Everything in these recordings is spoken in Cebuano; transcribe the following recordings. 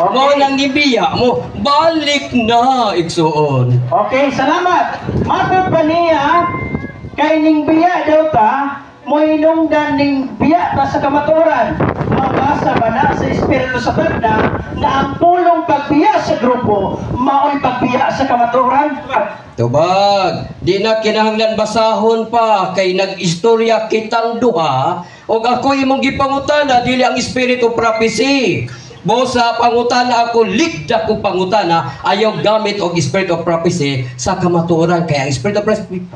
Mao nang gibiya mo, balik na, igsuon. Okay, salamat. Matod pa niya, kay ning biya daw ta, mohinungdan ning biya ta sa kamatuoran. Mabasa ba na sa Espiritu sa Tagna na ang pulong pagbiya sa grupo, maoy pagbiya sa kamatuoran? Tubag, di na kinahanglan basahon pa kay nag-istorya kitang duha ug ako imong gipangutana, dili ang spirit of prophecy. Busa pangutana ako, ligda ko pangutana, ayaw gamit og spirit of prophecy sa kamatuoran kay ang spirit of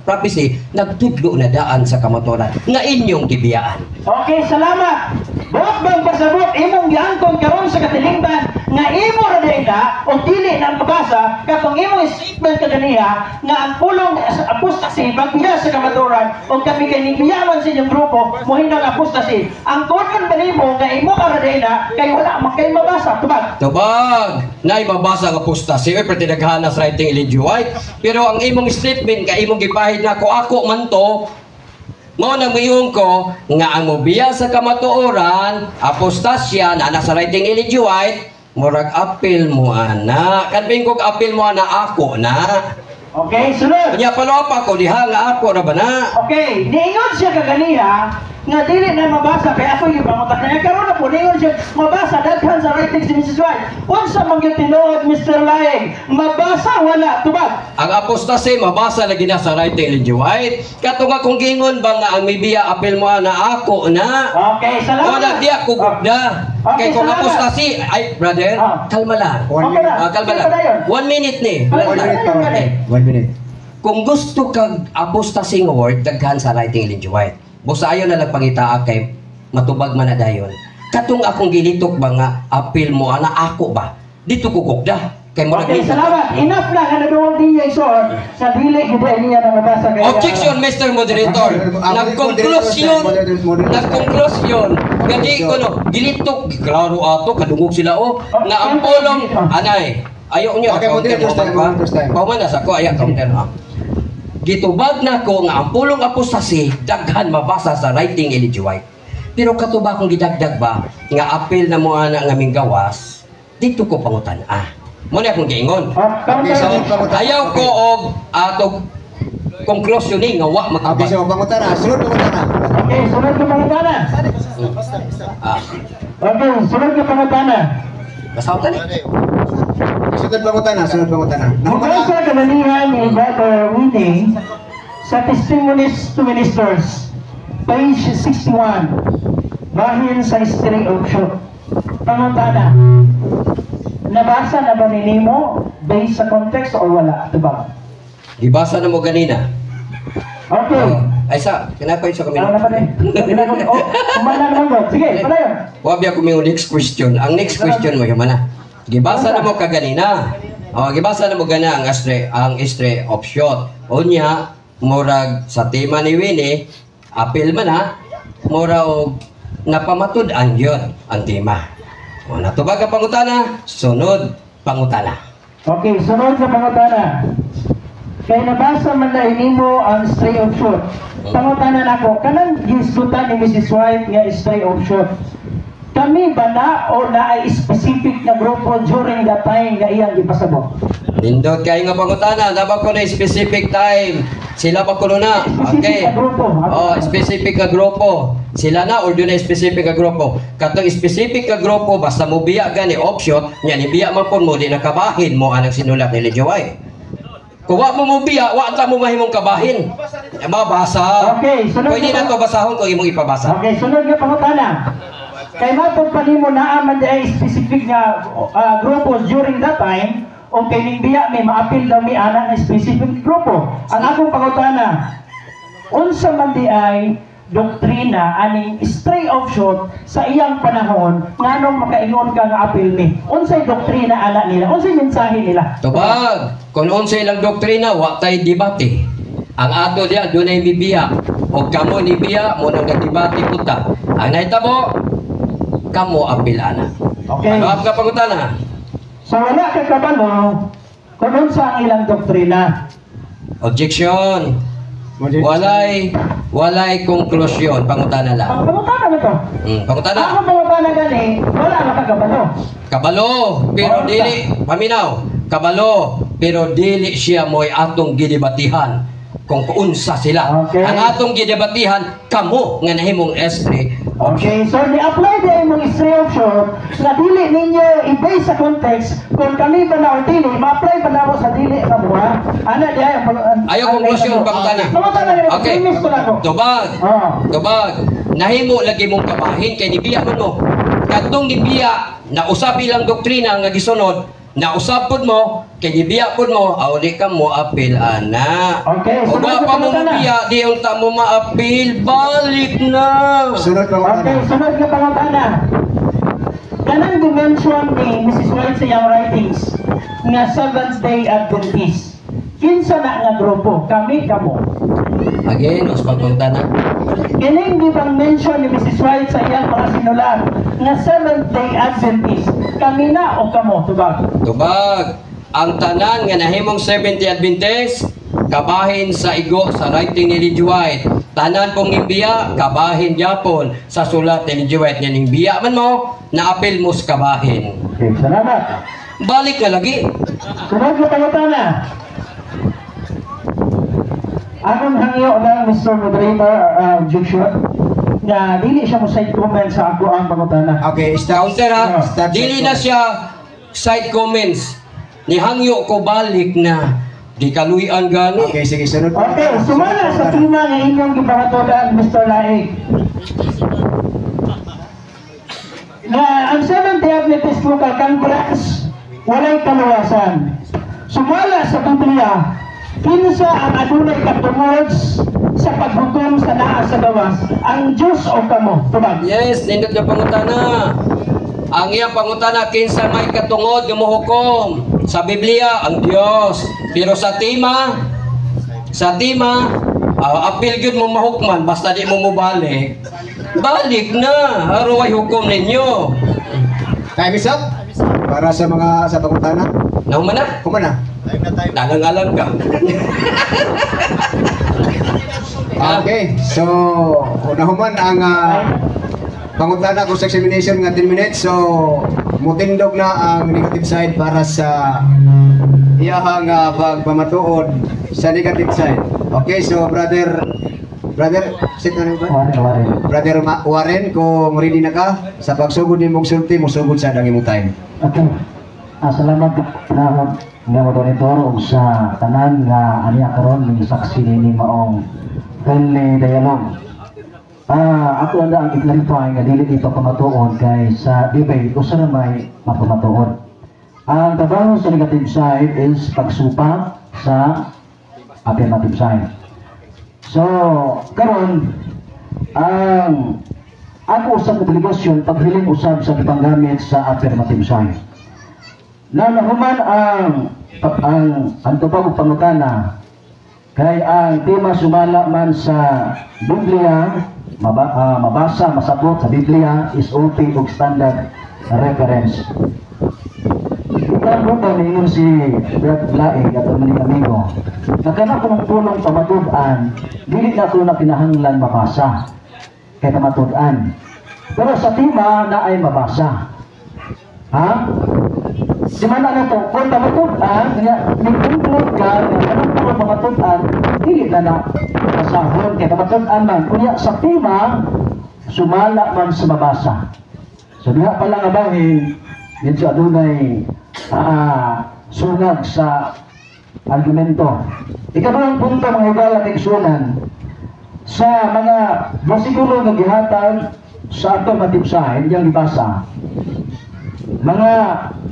prophecy nagtudlo na daan sa kamatuoran nga inyong gibiyaan. Okay, salamat. Buot bang pasabot imong giangkon karon sa katilingban nga imo ra diay na o dili na mabasa katong imong statement kaganiha nga ang pulong sa apostasy, pagbiya sa kamatuoran, o kami kay nibiya man sa inyong grupo mohinang apostasy? Ang kunon ba nimo nga imo ka ra diay na kay wala man kay mabasa? Tubag. Tubag, na mabasa ang apostasy, pero tinaghanas writing Ellen G. White. Pero ang imong statement kay imong gipahid na ako man to, mao nang moingon ko nga ang mobiya sa kamatuoran, apostasya na nasa writing Ellen G. White, murag apil mo ana. Kanbing kog apil mo ana, ako na. Okay, sunod. Unya follow up ako diha nga ako ra ba na? Okay, niingon siya kaganiha nga dili na mabasa kay ako yung pangutan niya. Karon na po, niingon siya mabasa daghan sa writings ni Mrs. White. Unsa man gyud tinuod, Mr. Laing? Mabasa wala? Tubag. Ang apostasy mabasa lagi na sa writing Ellen G. White. Kato nga kung giingon ba nga ang mibiya apil mo ana, ako na. Okay, salamat. Wala di ako gugda. Okay, Kay kung salamat. apostasy, ay brother, kalma lang. One Okay minute. lang. Ah, kalma Sige, lang. padayon. 1 minute ni. One Wala minute pa. Okay. 1 minute. Kung gusto kag apostasy nga word, daghan sa writing Ellen G. White. Busa ayo na lang pangitaa kay matubag man na dayon. Katong akong gilitok ba nga apil mo ana, ako ba? Dito ko gugda. Kay murag Okay, salamat. Enough na nga nadungog niya igsoon sa dili gid niya na mabasa kay Objection, Mr. Moderator. Nagkonklusyon, nagkonklusyon. Nga di ko no, gilitok, klaro ato, kadungog sila oh, nga ang pulong, anay, ayaw niyo, Okay, counter moderator's mo time, ba? moderator's time. Pauman na sa ko, ayaw, counter ah. Gitubag na ko nga ang pulong apostasy, daghan mabasa sa writing Ellen G. White. Pero kato ba akong gidagdag ba, nga apil na mo ana nga minggawas, dito ko pangutan ah. Mo na akong giingon. Oh, counter. Okay, sunod pangutana. Ayaw ko og atog conclusion ni nga wa Okay, makabag. so pangutana. Sunod pangutana. Okay, sunod ka pangutana. Ah, Okay, sunod ka pangutana. basta ta ni. Sunod pangutana, sunod pangutana. Mula sa kaganihan ni Brother Winnie sa Testimonies to Ministers, page 61, bahin sa Stray of Truth. Pangutana, nabasa na ba ni nimo based sa context or wala? Diba? Gibasa na mo ganina. Okay. Oh, ay sa, kinapay sa kami. Ano na pa rin? Oh, kumala naman ba? Sige, padayon. Wabi ako may next question. Ang next question mo yaman na. Gibasa na mo kaganina. Oh, gibasa na mo gana ang astray of shot. Unya, murag sa tema ni Winnie, apil man ha, mura og napamatud-an yun ang tema. O, natubag ang pangutana, sunod pangutana. Okay, sunod sa pangutana. Kay nabasa man na nimo ang Stray of Truth. Pangutana nako, kanang gisgutan ni Mrs. White nga Stray of Truth, kami ba na o na ay specific na grupo during that time nga iyang gipasabot? Nindot kayo nga pangutana, dapat ko na specific time. Sila pa kuno na. Specific Okay. na grupo. Oh, specific nga grupo. Sila na or na specific nga grupo. Katong specific nga grupo basta mo biya gani option, nya ni biya man pud mo, di nakabahin mo anang sinulat ni Ellen White. Kung wa mo mo biya, wa ta mo mahimong kabahin. Eh, mabasa. Okay, sunod Pwede na to basahon kung imong ipabasa. Okay, sunod nga pangutana. Kay matod pa nimo naa man di ay specific nga grupo during that time o kay ning biya may maapil daw mi ana nga specific grupo. Ang akong pangutana, unsa man di ay doktrina aning stray of short sa iyang panahon nganong makaingon ka nga apil ni? Unsay doktrina ana nila? Unsay mensahe nila? Tubag, kung unsa ilang doktrina, wa tay debate. Ang ato diya, dunay mibiya. O kamo ni biya, mo nang nagdebate puta. Ang nahitabo, kamo apil ana. Okay. Ano ang pangutana? So wala ka kabalo kung unsa ang ilang doktrina. Objection. Walay konklusyon, pangutana lang. Ang pangutana na to. Pangutana. Ako pangutana gani, wala na kagabalo. Kabalo, pero dili paminaw. Kabalo, pero dili siya mo'y atong gidebatihan kung unsa sila. Okay. Ang atong gidebatihan kamo nga nahimong S3. Okay, so ni-apply din imong S3 option na dili ninyo i-base sa context kung kami ba na or dili, ma-apply ba na ako sa dili ka mo, ha? Ana di ay Ayaw konklusyon, pangutana. Pangutana gani, Okay. premise ko na ako. Tubag. Oh. Tubag. Nahimo lagi mong kabahin kay nibiya man mo. Kadtong nibiya na usab ilang doktrina nga gisunod, nausab pud mo kay nibiya pud mo, aw di ka mo apil ana. Okay, O sunod wa na pa mo pangutana. mobiya, di unta mo maapil, balik na. Sunod pangutana. Okay, sunod nga pangutana. Kanang dimension ni Mrs. White sa iyang writings nga Seventh Day Adventist. Kinsa na nga grupo? Kami kamo. Again, us pangutana. Kining di bang mention ni Mrs. White sa iyang mga sinulat nga Seventh Day Adventist? Kami na o kamo? Tubag. Tubag. Ang tanan nga nahimong 70 Adventist, kabahin sa igo sa writing ni Ellen G. White. Tanan pong imbiya, kabahin gyapon sa sulat ni Ellen G. White. Nga ning biya man mo, naapil mo sa kabahin. Okay, salamat. Balik na lagi. Sunod nga pangutana. Akong hangyo lang, Mr. Moderator, objection, nga dili siya mo side comment sa ako ang pangutana. Okay, stop. Counter ha, Stop. dili na siya side comments. Nihangyo ko balik na. Di kaluyan gani. Okay, sige, sunod Okay, pangutana. sumala sa tema nga inyong gipangatudan, Mr. Laig. Na ang Seventh-day Adventist Local Conference, walay kaluwasan. Sumala sa Biblia, kinsa ang adunay katungod sa paghukom sa naa sa gawas, ang Diyos o kamo? Tubag. Yes, nindot nga pangutana. Ang iyang pangutana kinsa may katungod nga mohukom sa Biblia ang Dios. Pero sa tema, apil gyud mo mahukman basta di mo mobalik. Balik na, aron way hukom ninyo. Time is up. Para sa mga sa pangutana. Nahuman na. Human na. Dagang-alam ka. Okay, so unahuman ang pangutana ko sa examination nga 10 minutes. So mutindog na ang negative side para sa iyahang pagpamatuod sa negative side. Okay, so brother brother sit na ba? Warren, Warren. Brother Warren, kung ready na ka sa pagsugod nimong sulti, mosugod sa ang imong time. Okay. Salamat na nga moderator ug sa tanan nga aniya karon ning saksi nini maong friendly dialogue. Ako lang ang i-clarify nga dili ito pamatuod kay sa debate usa na may mapamatuod. Ang trabaho sa negative side is pagsupa sa affirmative side. So, karon ang ako usab obligasyon paghiling usab sa gipanggamit sa affirmative side. Na nahuman ang tubag ug pangutana kay ang tema sumala man sa Biblia mabasa masabot sa Biblia is OP ug standard reference. Ikan ko niingon si Brad Laing ato maning amigo. Na kana kung pulong pamatud-an, dili na ko na kinahanglan mabasa. Kay pamatud-an. Pero sa tema na ay mabasa. Ha? Di man na to, kung pamatud-an, nga ni-conclude ka nga kanang pulong pamatud-an, dili na na basahon kay pamatud-an man. Kunya sa tema sumala man sa mabasa. So diha pa lang nga bahin, medyo adunay sungag sa argumento. Ikaduhang punto, mga higala igsuonan, sa mga bersikulo nga gihatag sa affirmative side yang gibasa, mga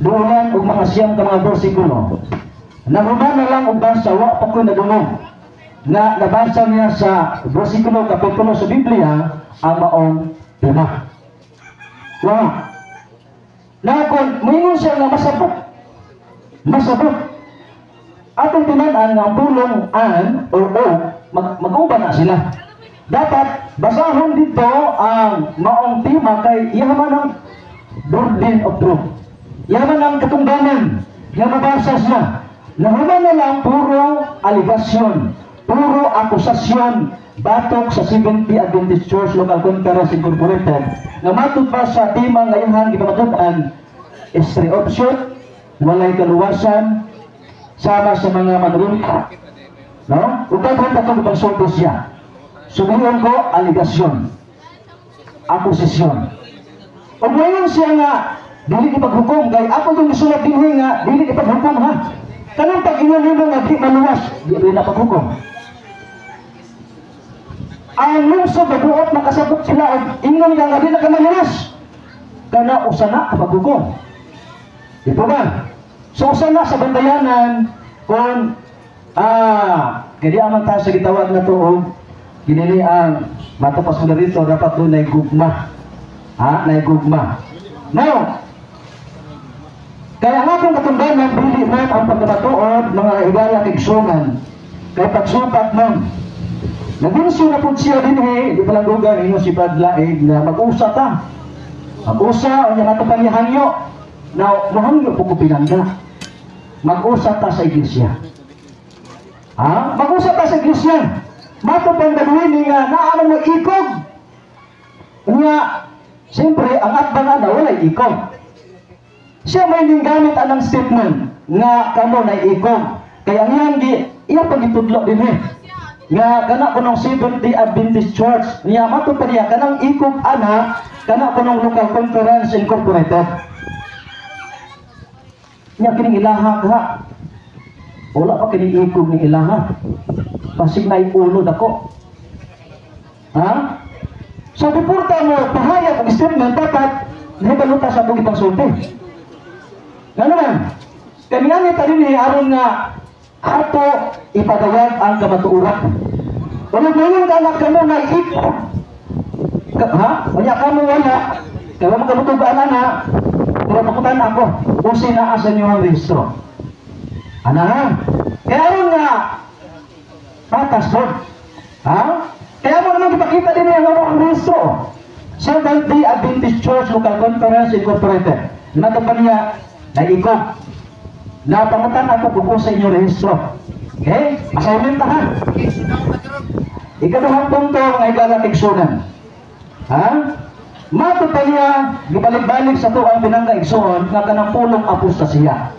duulan ug mga 9 ka mga bersikulo, nahuman na lang og basa, wa pa ko nadungog na nabasa niya sa bersikulo kapitulo sa Biblia ang maong tema. Wa na kung moingon siya nga masabot, masabot atong tinan-an nga ang pulong "an" or "o" mag-uban na sila. Dapat basahon dito ang maong tema kay iya man ang burden of proof, iya man ang katungdanan nga mabasa siya. Nahuman na lang, puro aligasyon. Puro akusasyon batok sa Seventh-day Adventist Church Local Conference Incorporated nga matud pa sa tema nga iyang gipamatud-an is three option, walay kaluwasan sama sa mga manurunta, no? Ug daghan pa itong sulti siya. Sumiyon ko alegasyon, akusasyon. Ug ngayon siya nga dili ipaghukom, kay ako itong gisulat dinhi nga dili ipaghukom, ha. Kanang pag-ingon nimo nga di maluwas, di rin na paghukom. Ang lungsod nabuot, makasabot sila og ingon ka nga di na ka maluwas. Kana usa na ka paghukom. Di po ba? So usa na sa bantayanan kung kaya aman tayo sa gitawag na to og ginili ang matapas mo na rito, dapat doon ay gugma. Ha? Na gugma. Now, kaya nga akong katungdanan, dili man ang pagkamatuod, mga higala kigsunan. Kay pagsupat man. Nagunso na po siya dinhi, di pa lang dugan, ingon si Brad Laig na mag-usa ta. Mag-usa, o niya matupang hangyo. Now, mohangyo po ko pinangga. Mag-usa ta sa iglesia. Ha? Mag-usa ta sa iglesia. Matupang gagawin nga naano mo ikog. Nga, siyempre, ang atbang ana, walay ikog. Siya may ning gamit anang statement nga kamo na ikog. Kaya ang iyang gi, iya pagitudlo din eh. Nga kana kunong Seventh-day Adventist Church niya, matud pa niya kanang ikog ana kana kunong Local Conference Incorporated. Nya kining ilaha ka. Wala pa kining ikog ni ilaha. Pasig na ulo dako. Ha? So before ta mo pahayag og statement, dapat nahibaluta sa atong ipangsulti. Ngano man? Kami nga ni din aron nga ato ipadayag ang kamatuoran. Wala ngayon ka anak kamo na ikog. Ha? Unya kamo wala. Kaya mo kamutugaan na, pero pakutan ako, kung naa sa inyo ang rehistro. Ana ha? Kaya aron nga patas po. Ha? Kaya mo naman ipakita din ang ang rehistro. Seventh-day Adventist Church Local Conference Incorporated. Nata pa niya, naikog. Napangutan ako kung sa inyo rehistro. Okay? Assignment ta ha. Ikaduhang punto, mga higala tigsunan. Ha? Mato pa niya, gibalik-balik sa to ang pinangga, igsoon, nga kanang pulong apostasiya.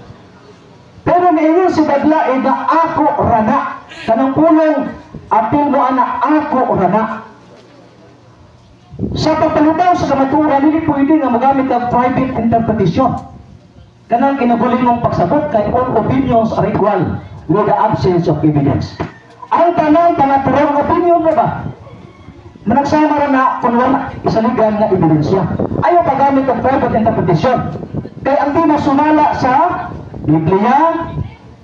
Pero niingon si Badlae na ako rana. Kanang pulong apil mo ana, ako rana. Sa pagpalutaw sa kamatuoran, hindi pwede nga magamit ang private interpretation. Kanang kinabuling mong pagsabot, kay all opinions are equal with the absence of evidence. Ang tanan panaturang opinion na ba? Managsama ra na kung wala isaligan nga ebidensya. Ayaw paggamit ng private interpretation. Kay ang di sumala sa Biblia,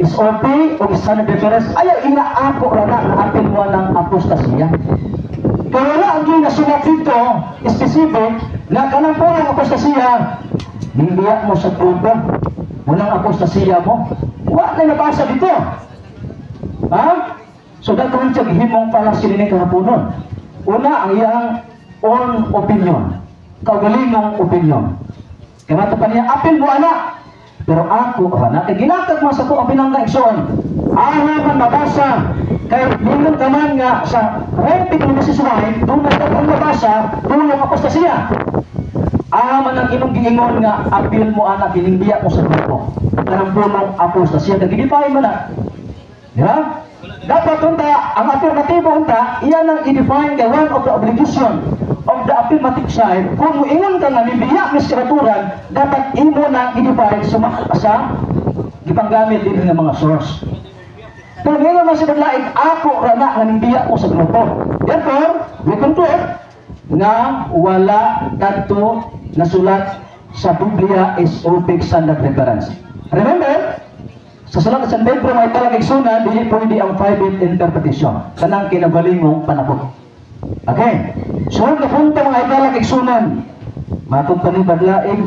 SOP, o standard reference, ayaw ina ako ra na na apil mo ng apostasiya. Kaya wala ang ginasulat dito, specific, na kanang purong apostasiya, bibiyak mo sa grupo, munang apostasiya mo. Wala na nabasa dito. Ha? So daghan siya gihimong pala sila ni kahaponon. Una, ang iyang own opinion. Kaugalingong opinion. Kaya mato pa niya, apil mo ana. Pero ako, ana, kay ginatag mo sa ko ang pinangga, igsoon. Ara man mabasa. Kay ningon ka man nga sa writing ni Mrs. White, doon na ang mabasa, tulong apostasiya. Ara man ang imong giingon nga apil mo ana, kining biya mo sa grupo. Kanang pulong apostasiya kay gidefine man na. Di ba? Dapat unta, ang affirmative unta, iyan ang i-define kay one of the obligation of the affirmative side. Kung moingon ka nga mibiya mis kamatuoran, dapat imo nang i-define sa gipanggamit din nga mga source. Pero ngayon man si Badlaig, ako rana nga nimbiya ko sa grupo. Therefore, we conclude nga wala kadto nasulat sa Biblia, SOP, standard reference. Remember, sa sulat sa San Pedro, may talag igsunan, dili pwede ang private interpretation. Kanang kinabalingong panabot. Okay. So, ang punto, mga italag igsunan, matod pa ni Badlaig,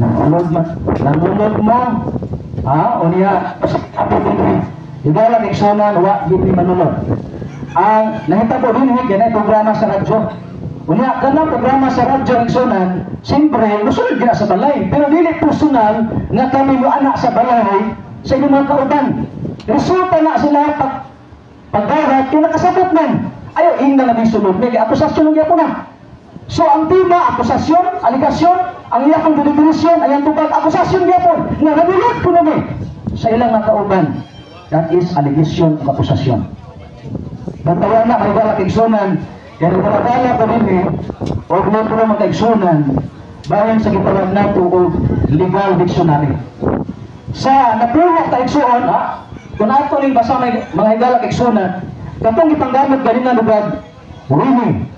nangulod man, nangulod mo, ha, o niya, igalag igsunan, wa gid ni manulod. Ang nahitabo din ganay programa sa radyo. Unya kanang programa sa radyo, igsunan, siyempre musulod gina sa balay, pero dili personal nga kami mo anak sa balay sa inyong mga kauban. Resulta na sila pag Pagdarat kung nakasabot man. Ayo ingna nga sulod may akusasyon lang gyapon na. So ang tema, akusasyon, aligasyon, ang iyang deliberation ay ang tubag akusasyon gyapon nga nabulod kuno mi sa ilang nakauban. That is allegation ug akusasyon. Bantayan na kay wala kaigsunan, kay wala ko dinhi og mo mga kaigsunan bahin sa gitawag nato og legal dictionary. Sa napulo ka igsuon, ha? Kung ato ning basa may mga higala kaigsunan, katong gipanggamit ganina lugar winning.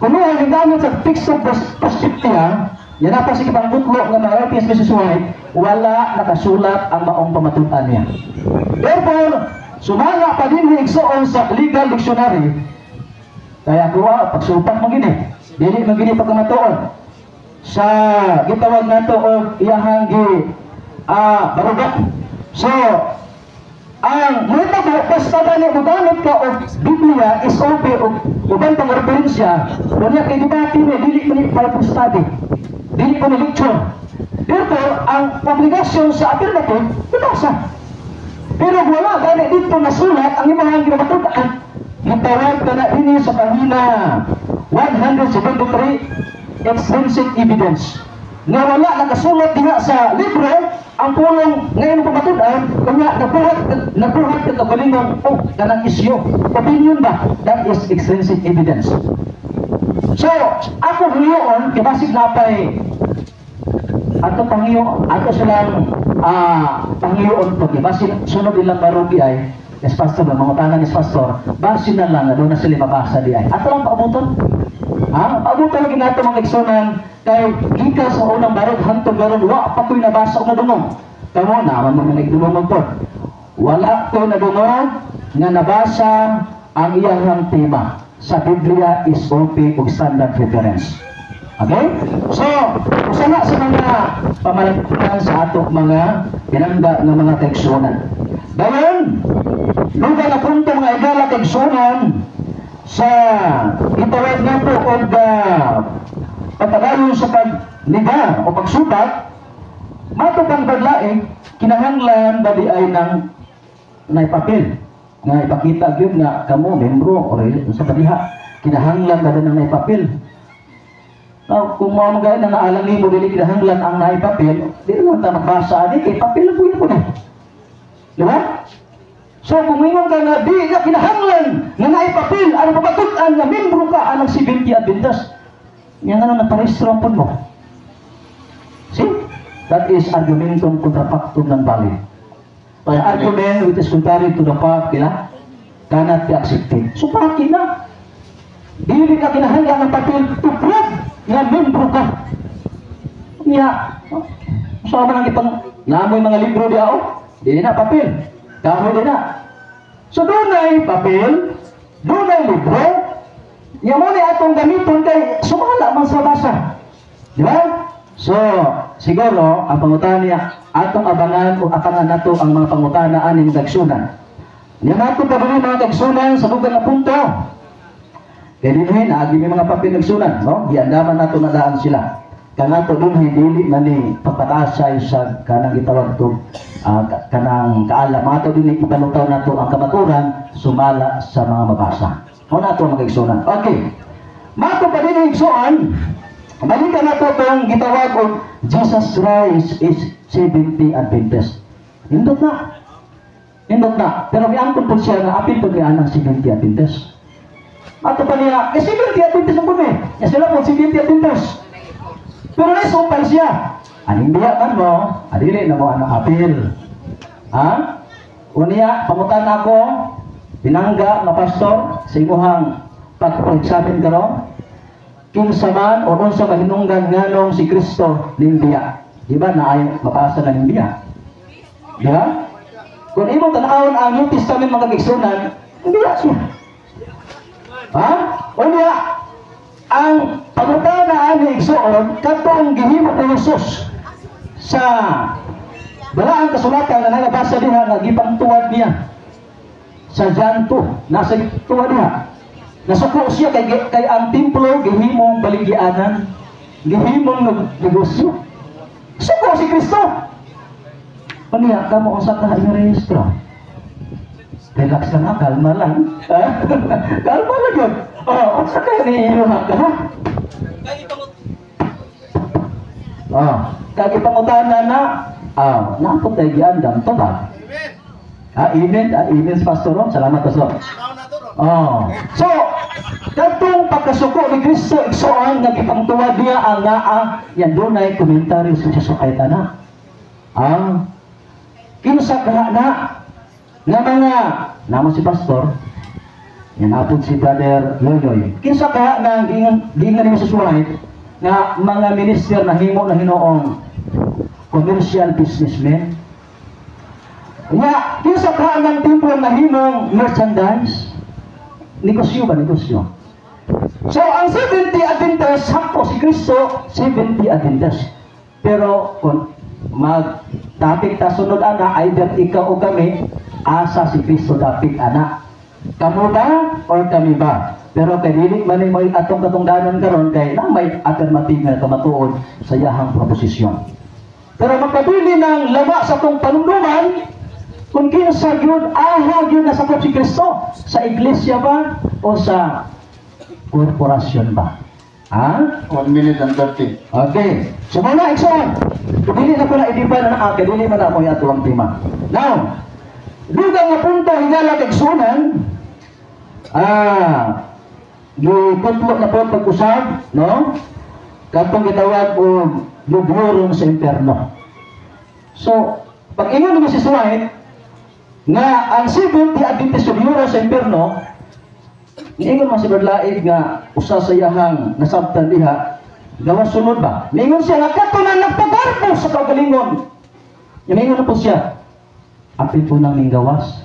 Kung ang gigamit sa text of perspective, yan pa sa gipangutlo nga mga LPS Mrs. White, wala nakasulat ang maong pamatud-an niya. Therefore, sumanga pa din ni igsuon sa legal dictionary, kaya kuha, pagsupak mo gini, dili mo gini pagkamatuon. Sa gitawag nato og iyahang gi baruga. So, ang mahitabo basta gani mogamit ka og Biblia, SOP og uban pang referensya, unya kay debate ni dili man ni Bible study. Dili ko ni lecture. Therefore, ang obligasyon sa affirmative, ibasa. Pero wala gani dito nasulat ang imong ginamatud-an. Gitawag ka na dinhi sa pahina 173, extrinsic evidence. Nga wala nakasulat diha sa libro ang pulong nga imong pamatud-an, kanya nabuhat ka kagalingon o kanang isyu. Opinion ba? That is extrinsic evidence. So, ako ngayon, kay basig napay ato pangyo, ato silang pangyoon pag basin sunod ilang barugi ay yes pastor, mga tanan yes pastor, basin na lang doon na sila mabasa di ay. Ato lang paabuton. Ha? Paabuton lagi nato mga igsunan kay gikan sa unang barog hantod karon wa pa ko'y nabasa og nadungog. Kamo naman mo nagdungog po. Wala ko nadungog nga nabasa ang iyang tema sa Biblia, SOP ug standard reference. Okay? So, usa na sa mga pamalantanan sa ato mga pinangga nga mga kaigsunan. Dayon, lugar na punto mga igala kaigsunan sa itawag nato og pagpadayon sa pagnigar o pagsupat, mato pang paglaing, kinahanglan ba di ay ng naipapil nga ipakita gyud nga kamo membro o sa padiha, kinahanglan ba ng naipapil? Now, kung mao man na naalang nimo dili kinahanglan ang naipapil, di lang ta magbasa ani kay papil po yun po na. Di ba? So kung ingon ka nga di na kinahanglan nga naipapil ang pamatud-an nga membro ka anang Seventh Adventist, nga nga nagparehistro ang pud mo. See? That is argumentum contra factum non valid. An argument which is contrary to the fact, kila, cannot be accepted. So paki na. Dili ka kinahanglan ng papel to prove nga membro ka. Nya, sa man ang ipang namoy mga libro diha oh. Dili na papel. Kahoy di na. So dunay papel, dunay libro, nya mo ni atong gamiton kay sumala man sa basa. Di ba? So, siguro ang pangutana niya atong abangan o akangan nato ang mga pangutana ani mga kaigsunan. Nya nato pa mga kaigsunan sa dugang nga punto. Kaya dinhi naagi may mga papel nagsunan, no? Giandaman nato na daan sila. Kanato dinhi dili man ni pagpakasay sa kanang gitawag to kanang kaalam ato dinhi ipanutaw nato ang kamaturan sumala sa mga mabasa. Mo na ato mga kaigsunan. Okay. Mato pa dinhi igsuon, balikan nato tong gitawag og Jesus Christ is Seventh-day Adventist. Nindot na. Nindot na. Pero miangkon po siya nga apil po niya ang Seventh-day Adventist. Ato pa niya, eh Seventh-day Adventist ang pun eh. Eh sila po Seventh-day Adventist. Pero naisumpay siya. Aning biya man mo, adili na mo anong apil. Ha? Unya, pangutan ako, pinangga nga pastor sa imuhang pag-examine karon, kinsa man o unsa mahinungdan nganong si Kristo nimbiya. Di ba na ay mabasa na nimbiya? Di ba? Kung imong tan-awon ang New Testament mga kaigsunan, nimbiya siya. Ha? Unya, ang pangutana ani igsuon katong gihimo ni Jesus sa balaang kasulatan nga nabasa diha nga gipangtuwad niya sa John 2, nasa tuwad diha. Nasuko siya kay ang templo gihimong balinggianan, gihimong negosyo. Suko si Kristo. Unya kamo unsa ka rehistro? Relax lang ha, kalma lang. Ha? Kalma lang yun. Oh, unsa kay ni imo ka ha? Oh, kag ipangutana na, ah, naapot tayo giandam to ba? Ah, amen, ah, amen, Pastor Ron. Salamat, Pastor. Oh. So, kadtong pagkasuko ni Kristo igsoon nga gipangtuwad niya ang naa, yan dunay komentaryo sa sukay na. Ah, kinsa ka na nga mga namo si Pastor, yan apod si Brother Loyoy. Kinsa ka na giingan giingan ni Mrs. White nga mga minister na himo na hinoong commercial businessmen. Nga kinsa ka ng templo na himong merchandise? Negosyo ba negosyo? So ang 70 Adventist, sakto si Kristo, 70 Adventist. Pero kung mag-topic ta sunod ana, either ikaw o kami, asa si Kristo dapit ana. Kamo ba or kami ba? Pero kay dili man mo atong katungdanan karon kay na may affirmative nga kamatuod sa iyahang proposisyon. Pero magpabili ng lama sa atong panumduman, kung kinsa gyud aha gyud nasakop si Kristo, sa iglesia ba o sa korporasyon ba? Ha? 1 minute and 30. Okay. So muna, igsoon. Dili na ko na i-define na kay dili man na mo ato ang tema. Now, dugang nga punto higala kay igsuonan, giputlo na po pag-usab, no? Katong gitawag og lubhuron sa impierno. So, pag ingon ni Mrs. White, nga ang 70 Adventist lubhuron sa impierno, niingon man si Berlaig nga usa sa iyahang nasabtan diha, gawas sunod ba? Niingon siya nga kadto na nagpagarbo sa kaugalingon. Niingon na po siya, apil po nang minggawas.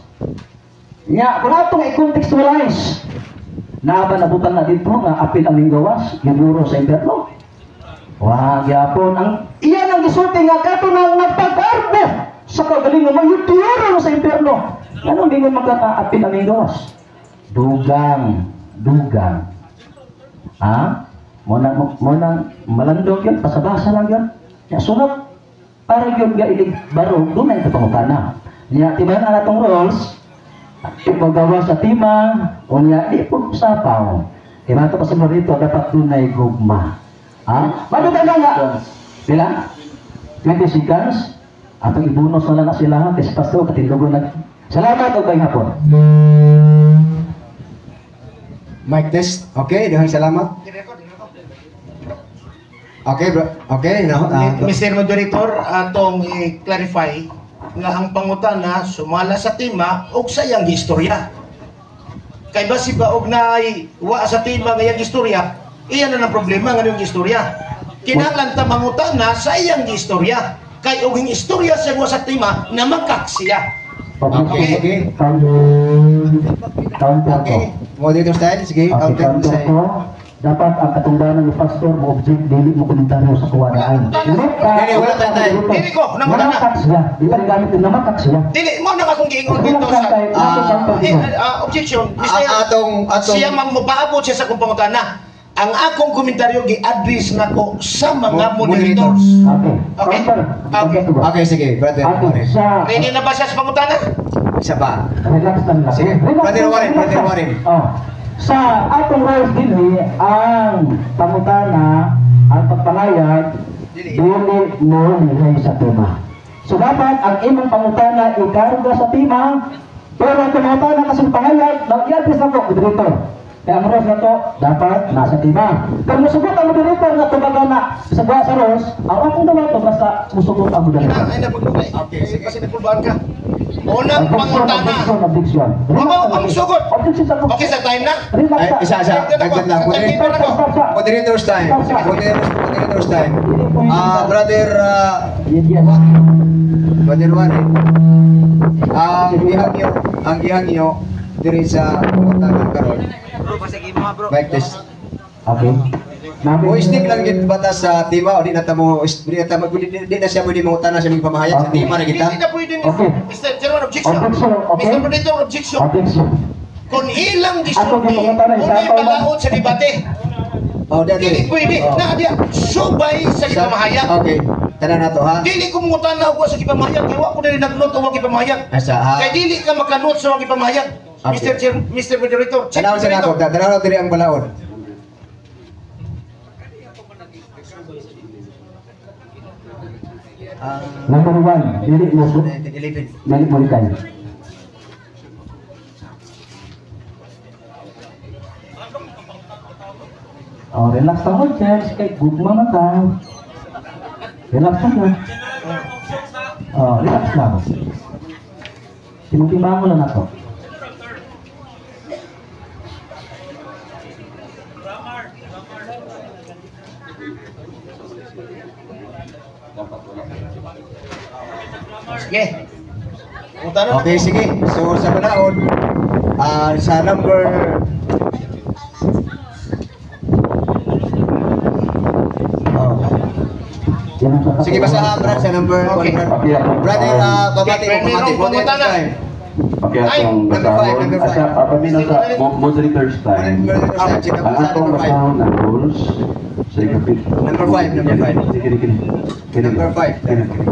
Nya, kung atong i-contextualize, naa ba nabutang na dito nga apil ang minggawas, giburo sa impierno? Wa gyapon ang iyan ang gisulti nga kadto nang nagpagarbo sa kaugalingon mo yudiyoro sa impierno. Nganong dingon magkakaapil ang minggawas? Dugang, dugang. Ha? Mo nang malandong yun, pasabasa lang yun. Ya, sunod, para yun nga ilig baro, doon na ito pangutana. Nya, timan na natong rules, di mo gawa sa tima, o nya, di po sapaw. Kaya ito pa sa dito, dapat doon ay gugma. Ha? Mabuta na nga. Sila? 20 seconds. Atong ibunos na lang na sila, ha? Kasi pastor, katindugo na. Salamat o kay hapon. Mic test. Okay, daghang salamat. Okay, bro. Okay, na. Mr. Moderator, atong i-clarify nga ang pangutana sumala sa tema og sa iyang istorya. Kay basi ba og naay wa sa tema nga iyang istorya, iyan na ang problema nga iyang istorya. Kinahanglan ta mangutana sa iyang istorya. Kay og ang istorya sa wa sa tema namakak siya. Okay, okay. Counter ko. Okay. Moderator style, sige, Okay, counter. counter ko. Dapat ang katungdanan ni Pastor mo object dili mo komentaryo sa kuwanaan. Dili, wala tayo tayo. Dili ko, nangutana. Namakak siya. Di ba gamit yung namakak siya? Dili mo na akong giingon dito Relax lang sa tayo. Counter ko. Objection. Mr. Atong Siya mang mopaabot siya sa akong pangutana. Ang akong komentaryo gi-address nako sa mga moderators. Okay. Okay. Counter. Okay. Okay, sige, brother. Okay, sa Ready na ba siya sa pangutana? Isa pa. Relax lang lang. Sige. Relax Brother lang, Warren, relax Brother lang. Warren. Oh. Sa atong rules dinhi, ang pangutana, ang pagpangayag, dili mo lihay sa tema. So dapat ang imong pangutana ikarga sa tema, pero ang pangutana kasing pangayag, mag-i-address na po, moderator. Kaya ang rules na to, dapat nasa tema. Kung musugot ang moderator nga tubaga na sa buwa sa rules, ang akong daw to basta musugot ang moderator. Ay, napagdugay. Okay, sige. Kasi nagpulbaan ka. Unang Objection, pangutana. objection, objection. Ikaw ang sugot. Objection sa Okay, sa time na. Relax Ay, ka. isa, isa. Dagdag lang. Moderator's time. Moderator's time. Ah, brother, Yes. Brother Warren. Ang gihangyo diri sa pangutana karon. Mic test. Okay. Mo stick lang gid bata sa tema o di na ta mo di na siya pwede mangutana sa mga pamahayag sa tema na kita. Hindi na pwede. Okay. Mr. Chairman, objection. Objection, okay. Mr. Moderator, objection. Objection. Kung ilang Ako gisulti, gipangutana, isa kung pa man. balaod sa debate, Oh, di dili pwede. Oh. Na diya, subay sa gipamahayag. Okay. Tanan na to ha. Dili ko mangutana og wa sa gipamahayag kay wa ko dili nag-note og wa gipamahayag. Asa ha. Kay dili ka maka-note sa wa gipamahayag. Okay. Mr. Chair, Mr. Moderator, check Tanaw sa nako, moderator. tanaw na diri ang balaod. Ah, Number 1, dili mo 11. dili mo likay. Oh, relax lang ko, Chels. Kay gugma man ta. Relax lang na. Oh, relax lang. Timbang mo lang ako. Sige. Mangutana na. Okay, sige. So sa balaod, sa number. Oh. Yan ang sa- Sige, basta Brad, sa number Okay. 1. Okay, ako. Brother, pamati mo, Okay, pamati. merong pangutana. Time. Okay, Ay, atong number five, basahon. number five. Asa, paminaw sa moderator's time. Sige, Ang sa atong number 5. basahon ang rules sa ikapit. Number five, number five. Sige, sige, sige. Number five. Kini, kini.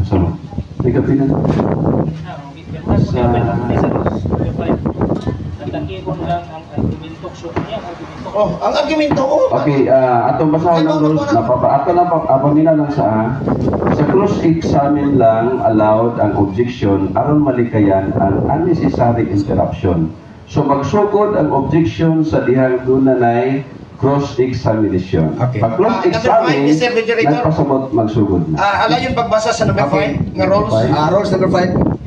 Sama. Ikapit na. Sa Oh, ang argumento oh. Okay, atong basahon ng rules na ato lang paminaw lang sa cross-examine lang allowed ang objection aron malikayan ang unnecessary interruption. So magsugod ang objection sa dihang dunanay cross-examination. Okay. Pag Number five, cross-examine, Mr. Moderator. nagpasabot magsugod na. Ala yung pagbasa sa number Okay. 5 nga rules. Five. Rules number 5.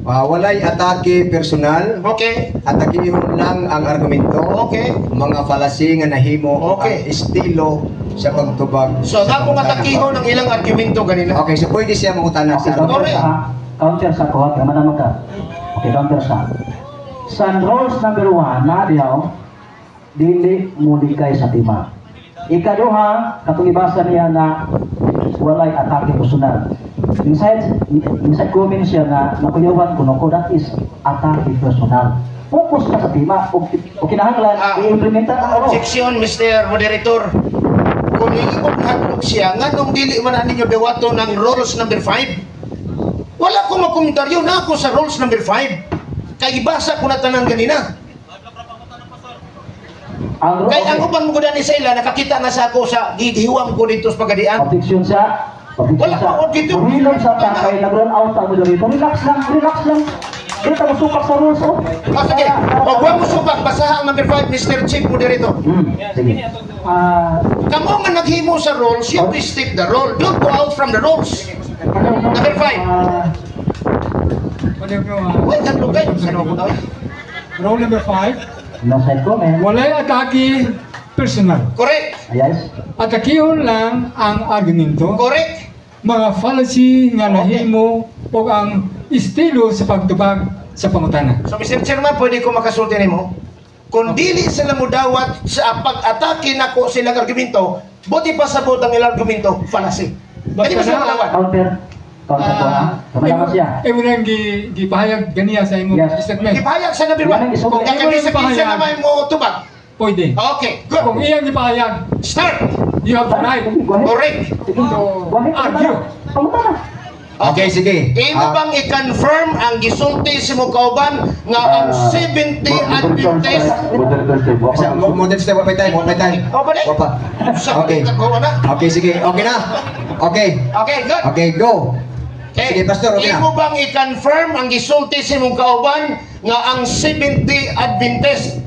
Walay atake personal. Okay. Atakihon lang ang argumento. Okay. Mga fallacy nga nahimo Okay. ang estilo sa pagtubag. So, sa akong pangutana. atakihon ang ilang argumento ganina. Okay, so pwede siya mangutana Okay, sa counter Correct. sa counter sa ko, tama naman ka. Okay, counter sa. Sa rules number 1, na diyaw, dili mulikay sa tema. Ikaduha, katong ibasa niya na walay atake personal. Inside comment siya na nakuyawan ko ko, that is atake personal. Focus ka sa tema o, o kinahanglan i-implementa ang rules. Objection, Mr. Moderator. Kung iikot hadlok siya, nganong dili man na ninyo dawato ng rules number 5? Wala ko makomentaryo na ako sa rules number 5. Kay ibasa ko na tanan ganina. Ang Kay ang uban mo gudani sa ila, nakakita na sa ako sa gihiwam ko dito sa pagadian. Objection siya. Objection Wala siya. pa, objection. Hilom sa ta kay nag-run out ang moderator. Relax lang, relax lang. Di ta mosupak sa rules oh. Ah, sige. O, huwag mo supak. Basaha ang number 5, Mr. Chief Moderator. Sige. Kamo nga naghimo sa rules, you have to stick the rule. Don't go out from the rules. Number 5. Wait, tatlo kayo. Saan ako daw? Roll number 5. No side comment. Walay atake personal. Correct. Yes. Atakihon lang ang argumento, Correct. mga fallacy nga nahimo o ang estilo sa pagtubag sa pangutana. So, Mr. Chairman, pwede ko makasulti nimo? Kung dili sila mudawat sa pag-atake nako silang argumento, buti pa sabot ang ilang argumento, fallacy. Pwede ba sila mudawat? Counter. Counter ko ha. Tama siya. Imo nang gipahayag ganiya sa imong Yes. statement. Ipahayag sa number Yan ang 1. isulti. Kung kakabisa kinsa naman mo tubag. Pwede. Okay, good. Kung iyang gipahayag, Start. you have the right Sige, go ahead. Correct. Sige. to Go ahead. argue. Pangutana. Okay, sige. Imo bang i-confirm ang gisulti sa imong kauban nga ang 70 Adventist Moderator's time. Sa model step, wa pa time, wa pa time. Oh, balik. Wa pa. Sa Okay. ko na. Okay, sige. Okay na. Okay. Okay, good. Okay, go. Sige, Pastor, okay na. Imo bang i-confirm ang gisulti sa imong kauban nga ang 70 Adventist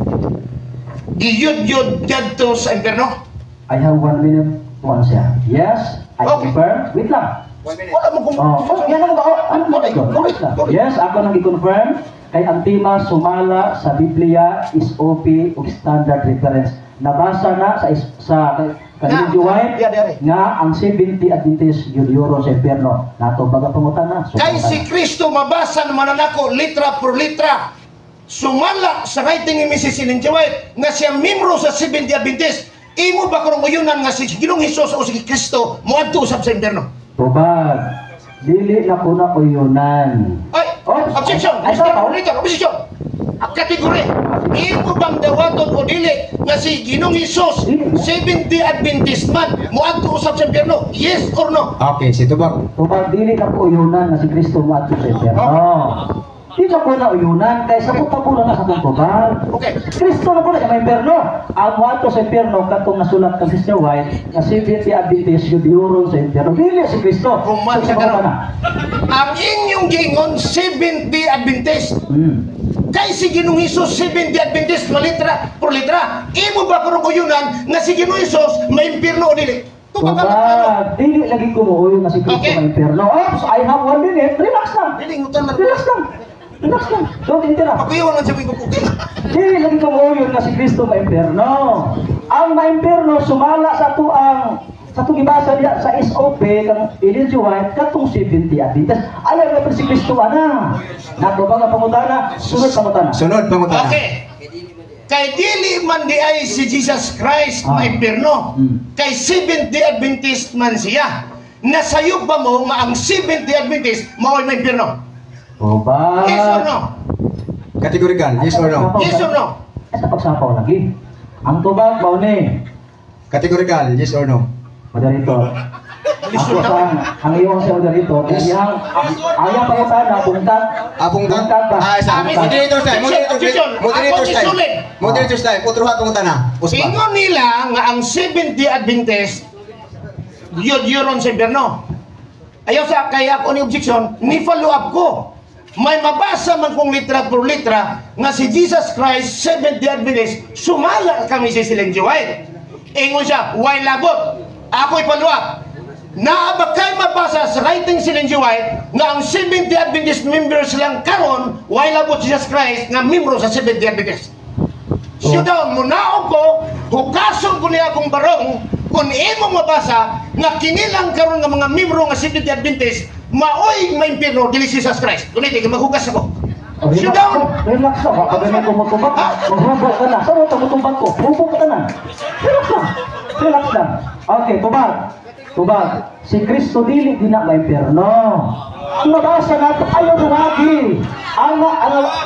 giyud-yud kadto sa impierno? I have 1 minute to answer. Yes, I Okay. confirm. Wait lang. Wala mo kung Oh, yan ang ba? Oh, ano ba Correct, ito? correct, correct. Yes, ako nang i-confirm kay ang tema sumala sa Biblia is OP ug standard reference. Nabasa na sa kay Na, G. White yeah, dere. nga ang 70 Adventist yun sa impierno. Nato baga pangutana. Kay si Kristo mabasa naman nako litra por litra. Sumala sa writing ni Mrs. Ellen G. White nga siya membro sa 70 Adventist. Imo ba karong uyunan nga si Ginoong Hesus o si Kristo moadto usab sa impierno? Tubag. Dili na ko na uyunan. Ay, Oh, objection. ay, Mr. sorry. Moderator, objection. Ang category. Imo bang dawaton o dili nga si Ginoong Hesus Seventh-day Adventist man moadto usab sa impyerno? Yes or no? Okay, si tubag. Tubag, dili na ko uyunan nga si Kristo moadto sa impyerno. Di na ko na uyunan kay sa pa ko na sa akong tubag. Kristo na po na sa may impyerno. Ang moadto sa impyerno katong nasulat kang Sister White nga Seventh-day Adventist yudyuron sa impyerno. Dili si Kristo. Human So, sa karon. na. Ang inyong giingon Seventh-day Adventist. Kay si Ginoong Hesus Seventh-day Adventist, malitra por litra. Imo ba karon uyunan nga si Ginoong Hesus may impyerno o dili? Tubag ang plano. Tubag, dili lagi ko muuyon nga si Kristo may impyerno. Oops, I have 1 minute. Relax lang. Dili ngutan lang. Relax lang. Relax lang. Don't interrupt. Pakuyawan man sa mga okay. Dili lagi ko muuyon nga si Kristo may impyerno. Ang maimpyerno sumala sa atong gibasa diya sa SOP kang Ellen G. White katong 70 Adventist. Ayaw nga si Kristo ana. Nato ba nga pangutana? Sunod pangutana. Sunod pangutana. Okay. Kay dili man di ay si Jesus Christ maimpierno. Kay Seventh-day Adventist man siya. Nasayop ba mo nga ang Seventh-day Adventist mao'y maimpierno? Tubag. Yes or no? Categorical, yes or no? Yes or no? Ay, sa pagsapaw lagi. Ang tubag mao ni. Categorical, yes or no? Moderator. Ako sa ang iyong sa moderator, kaya ang iyang pangutana bungkag. Ah, bungkag? Bungkag ba? Ah, isa. Ah, Moderator time, moderator Objection. Moderator Ako time. isulit. Moderator time, utruha pangutana. Uspa. Ingon nila nga ang Seventh-day Adventist yod-yoron sa impyerno. Ayaw sa kaya ako ni objection, ni follow up ko. May mabasa man kong litra por litra nga si Jesus Christ Seventh-day Adventist sumala kami si Ellen G. White. Ingon siya, "Why labot?" Ako i-follow up. Naa ba kay mabasa sa writing si Ellen G. White nga ang Seventh-day Adventist members lang karon, why labot Jesus Christ nga membro sa Seventh-day Adventist? Siyo daw, munaog ko, hugason ko niya akong barong, kung imong mabasa, nga kinilang karon nga mga membro nga Seventh-day Adventist, maoy maimpirno, dili si Jesus Christ. Kuniti, maghugas ako. Oh, Siyo relax, daw, relax lang. Baka ganun ko magtubag. Maghubo ka na. Saan mo tumutubag ko? Hubo ka na. Relax lang. Relax lang. Okay, tubag. Tubag. Si Kristo dili di na maimpierno. Ang mabasa nato ayaw duwagi. Ang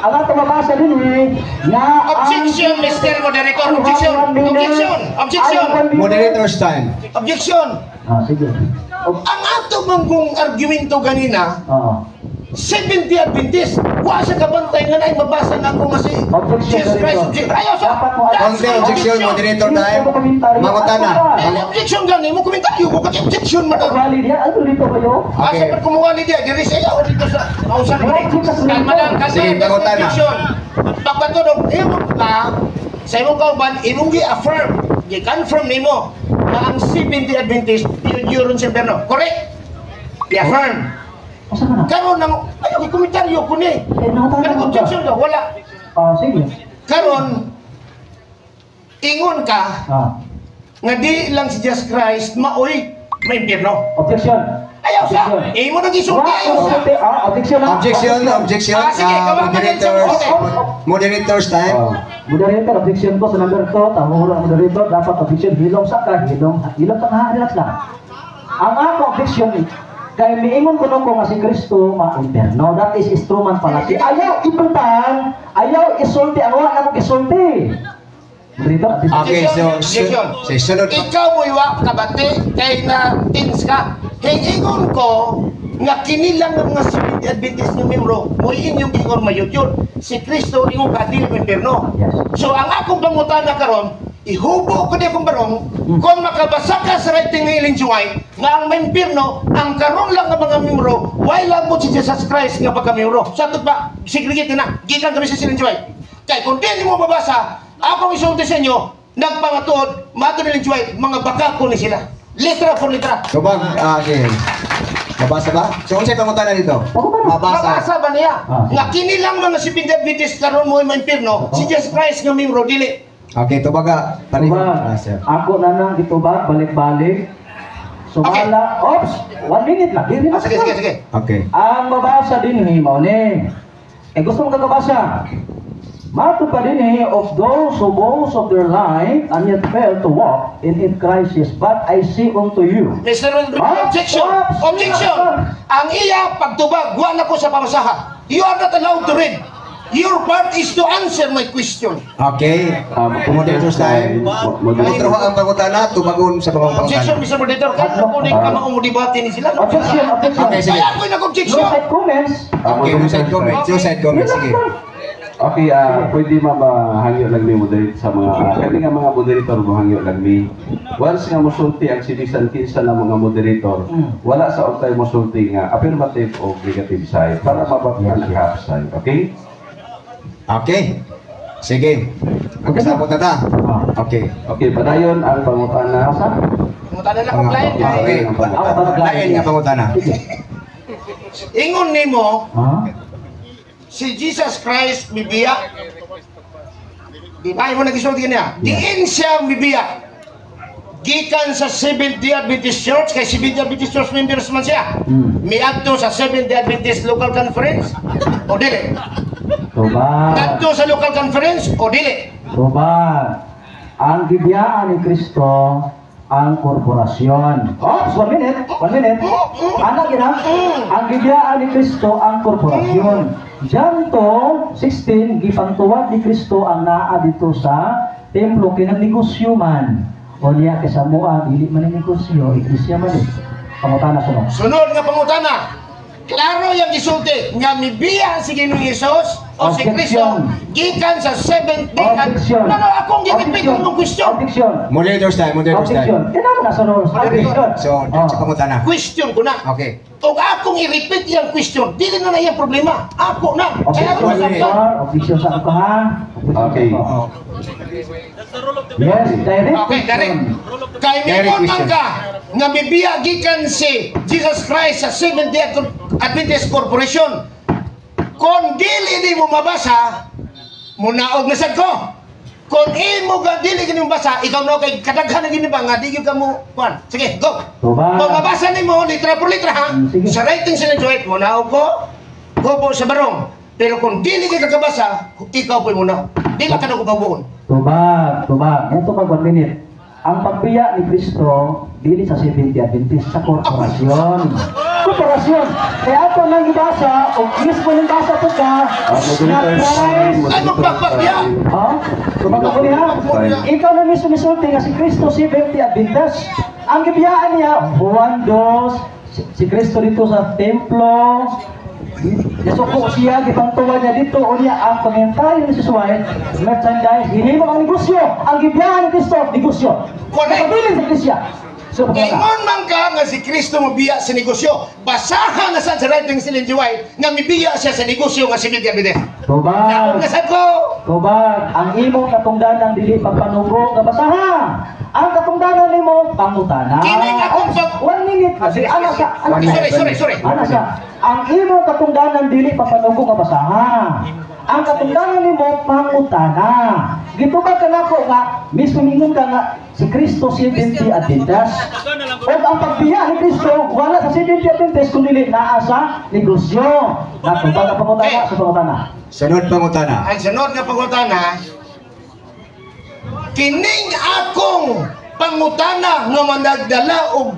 ato mabasa din eh, nga ang Objection, Mr. Moderator. Objection. Objection. Objection. Moderator's time. Objection. Ah, sige. Ang ato manggong argumento ganina, Oo. Seventh-day Adventist, wa sa kabantay nga naay mabasa nga ako nga si Objection, Jesus Christ. Moderator. Objection. Ayaw sa. Dapat mo- That's Konti my objection, moderator time. Mangutana. Dili objection gani mo komentaryo ko kasi objection man. Wali diya, ano dito kayo? Asa Okay. man kumuha ni diya, diri sa iya o dito sa nausa ni. Kalma lang, kalma. Sige, That's my pangutana. objection. Pagpatunog, imo ka sa imong kauban, imong gi-affirm, gi-confirm nimo na ang Seventh-day Adventist yun yun sa impyerno. Correct? I-affirm. Asa ka na? Karon nang ayo komentaryo ko ni. Eh, nangutana Kanang ko ba? objection ka, wala. Ah, sige. Karon ingon ka nga di lang si Jesus Christ maoy may impyerno. Objection. Ayaw sa. Objection. Imo nang gisulti Wa, ayaw sa. ah, objection na. Objection, objection. Ah, sige, gawa ka din sa Moderators, okay. moderators time. Oh. Moderator, objection ko sa number 2. Tahulo ang moderator, dapat objection. Hilom sa ka, hilom, hilom sa ka, relax lang. Ang ako objection, kay miingon ko ko nga si Kristo ma-imperno. That is instrument fallacy. Ayaw ibutang, ayaw isulti, ang wa na kong isulti. Moderator, objection. Okay, so, Objection. so, sunod. Ikaw mo iwa kabati kay na tins ka. Hingingon ko nga kinilang ng mga Seventh Adventist nga membro mo inyong ingon mayud yun. Si Kristo ingon ka dili mo impierno. Yes. So ang akong pangutana karon, ihubo ko di akong barong kung makabasa ka sa writing ni Ellen G. White nga ang may impierno, ang karon lang nga mga membro, why lang mo si Jesus Christ nga pagka-membro. Sa ato pa, segregate na, gikan kami si Ellen G. White. Kay kung di mo mabasa, akong isulti sa inyo, nagpangatuod, mato ni Ellen G. White, mga baka ko ni sila. Litra por litra. Tubag, ah, okay. Mabasa ba? So, unsay pangutana dito? Mabasa. Mabasa ba niya? Ah. Nga kini lang mga Seventh Adventist karon mo may impierno, si Jesus Christ nga membro dili. Okay, tubaga. Pareho. Tubag. Ah, sir. Ako na nang gitubag, balik-balik. Sumala, ops, 1 minute lang. Relax Ah, sige, lang. sige, sige. Okay. Ang mabasa din ni mao ni. Eh gusto mo kagabasa? Mato pa din eh, of those who boast of their life and yet fail to walk in it crisis, but I say unto you. Mr. Ah, Objection! oops. Objection! Ang iya pagtubag, wa na ko sa pamasaha. You are not allowed to read. Your part is to answer my question. Okay. Moderator's time. Moderator. Otro ang pangutana, tubagon sa pangutana. Objection, Mr. Moderator. Kaya ko ni kama umudibate ni sila. Objection, objection. Okay, sige. Kaya ako'y nag-objection. No side comments. Okay, no side comments. No side comments. Sige. Okay, pwede ma hangyo lang mi moderate sa mga kani nga mga moderator, mo hangyo lang mi. Once nga mosulti ang sibisan kinsa na mga moderator, wala sa untay mosulti nga affirmative o negative side para mabatan ang half side. Okay? Okay. Sige. Ang kasabot na ta. Okay. Okay, padayon ang pangutana. Basa? Pangutana lang kong lain. Okay. Lain nga pangutana. Ingon nimo, Ha? si Jesus Christ mibiya. Di ba mo nagisulti niya? Diin siya mibiya. Gikan sa Seventh-day Adventist Church, kay Seventh-day Adventist Church members man siya. Miadto sa Seventh-day Adventist Local Conference o dili? Tubag. Ngadto sa local conference o dili? Tubag. Ang gibiyaan ni Kristo ang korporasyon. Oh, one minute, one minute. Anak gina, ang gibiyaan ni Kristo ang korporasyon. John 2:16, gipangtuwad ni Kristo ang naa dito sa templo kay nagnegosyo man. O niya kay sa mua dili man ni negosyo, iglesia man eh. Pangutana sunod. Sunod nga pangutana. Klaro yung gisulti nga mibiya si Ginoong Hesus o si Kristo Objection. gikan sa Seventh Day. Objection. No, no, akong gi-repeat Objection. ang question. Objection. Moderator's time. Moderator's Objection. time. Tinawag na sa rules. Objection. So, diretso pangutana. Question ko na. Okay. O akong i-repeat yung question, dili na na iyang problema. Ako na. Kaya ako Objection sa nasabtan. Objection sa ako ha. Objection Okay. sa ako. Oh. Yes, direct. Okay, direct. Kay Direct mingon man question. ka nga mibiya gikan si Jesus Christ sa Seventh Day Adventist Corporation. Kung dili ni mo mabasa, munaog na sad ko. Kung imo ga dili gini mabasa, ikaw na kay kadaghan na gini ba nga di gyud ka mo kuan. Sige, go. Tubag. Kung mabasa nimo litra por litra ha, Sige. sa writing sila Joet, munaog ko, gobo sa barong. Pero kung dili ka kakabasa, ikaw po'y munaog. Dili ka na ko pabuon. Tubag, tubag. Ito pag one minute. Ang pagbiya ni Kristo, dili sa Seventh Adventist, sa korporasyon. Korporasyon. Kaya ato nang ibasa, o mismo nang basa po ka, na Christ. Ay, magpakpak niya! Ha? Tubag ako niya. Ikaw na mismo misulti nga si Kristo Seventh Adventist. Ang gibiyaan niya, Juan 2, si Kristo dito sa templo, Nasuko siya, gipangtuwa niya dito, o niya ang komentaryo ni Jesus White, merchandise, hinimo ang negosyo, ang gibiyaan ni Kristo, negosyo. Correct. Nakabilin sa iglesia. So, pagkaka. Ingon man ka nga si Kristo mobiya sa negosyo. Basahan na sad sa writing si Ellen G. White nga mibiya siya sa negosyo nga si Lydia Bide. Tubag. Naog na sad ko. Tubag, ang imong katungdanan dili pagpanugo nga basaha. Ang katungdanan nimo pangutana. Kining akong One minute. Ah, sige, Ana sige. sa, ana sa. Sorry, sorry, sorry. Ana siya. Ang imong katungdanan dili papanugo nga basaha. Ang katungdanan nimo pangutana. Gitubag ka nako nga mismo mingon ka nga si Kristo Seventh Adventist. O ang pagbiya ni Kristo wala sa Seventh Adventist kundi naa sa negosyo. Natubag ang pangutana sa pangutana. Sunod pangutana. Ang sunod nga pangutana, kining akong pangutana nga managdala og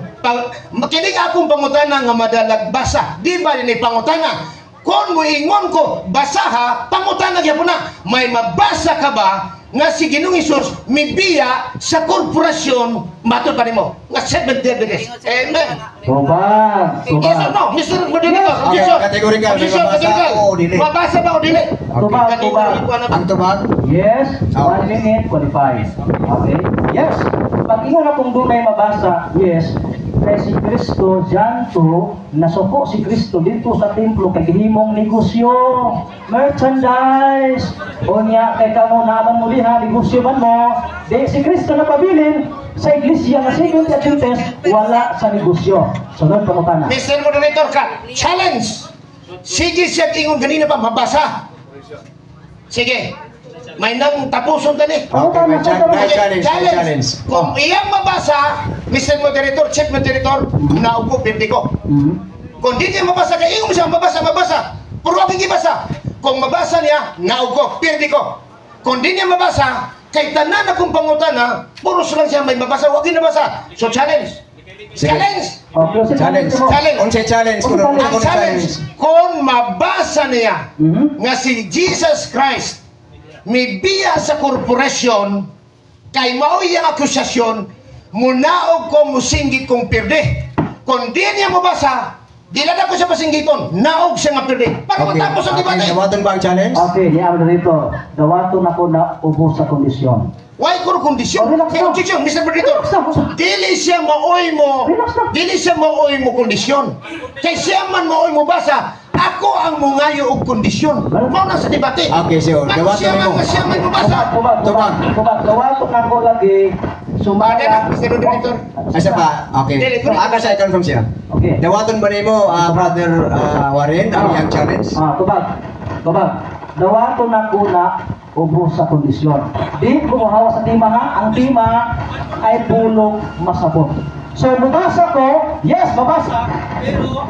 kining akong pangutana nga madalag basa, di ba ni pangutana? Kung moingon ko basaha, pangutana gyapon na, may mabasa ka ba nga si Ginoong Hesus mibiya sa korporasyon matod pa nimo nga Seventh Day Adventist? Amen. Tubag, Yes or tubag. no, Mr. Moderator? Okay, Objection. categorical. May Objection, mabasa categorical. o dili? Mabasa ba o dili? Tubag, tubag. Ang tubag? Yes, Oh. 1 minute qualified. Okay? Yes. Pag ingon akong dunay mabasa, yes, kay si Kristo John 2, nasuko si Kristo dito sa templo kay gihimong negosyo, merchandise. O niya kay kamo naman mo liha, negosyo man mo. Di si Kristo napabilin sa iglesia nga Seventh Adventist, wala sa negosyo. Sunod pangutana. Mr. Moderator ka, challenge. Sige siya ingon ganina pa mabasa. Sige. May nang tapuson tani. Okay, may challenge, may challenge. Kung iyang mabasa, Mr. Moderator, Chief Moderator, naog ko, pirdi ko. Kung di niya mabasa, kay ingon siya, mabasa, mabasa. Puro akong gibasa. Kung mabasa niya, naog ko, pirdi ko. Kung di niya mabasa, kay tanan akong pangutana, puros lang siya may mabasa, wag nabasa. So challenge. Sige. Challenge. Oh, close Challenge. mo. Challenge. Unsay challenge kuno? Ang Ang challenge, kung mabasa niya nga si Jesus Christ mibiya sa korporasyon kay mao iyang akusasyon, munaog ko, musinggit kong pirde. Kung di niya mabasa, di na ko siya pasinggiton, naog siya nga pirde. Para matapos ang Okay, debate. dawaton ba ang challenge? Okay, niya dito. Dawaton ako na ubos sa kondisyon. Why ko kondisyon? Oh, relax Kay lang. objection, Mr. Moderator. Relax lang, relax. Dili siya maoy mo. Relax lang. Dili siya maoy mo kondisyon. Kay siya man maoy mo basa, ako ang mungayo og kondisyon. Mao na sa debate. Okay, so, Bago dawaton siya man mo. nga siya man mobasa. Tubag, tubag, tubag. Dawaton ako lagi. Sumala. Ada na, Mr. Moderator. Asa pa? Okay. Dili, kuno. Aka sa i-confirm siya. Okay. Dawaton ba nimo, brother Warren, ang iyang challenge? Ah, tubag. Tubag. Dawaton ako na ubos sa kondisyon. Di ko muhawa sa tema ha. Ang tema ay pulong masabot. So, mabasa ko, yes, mabasa. Pero,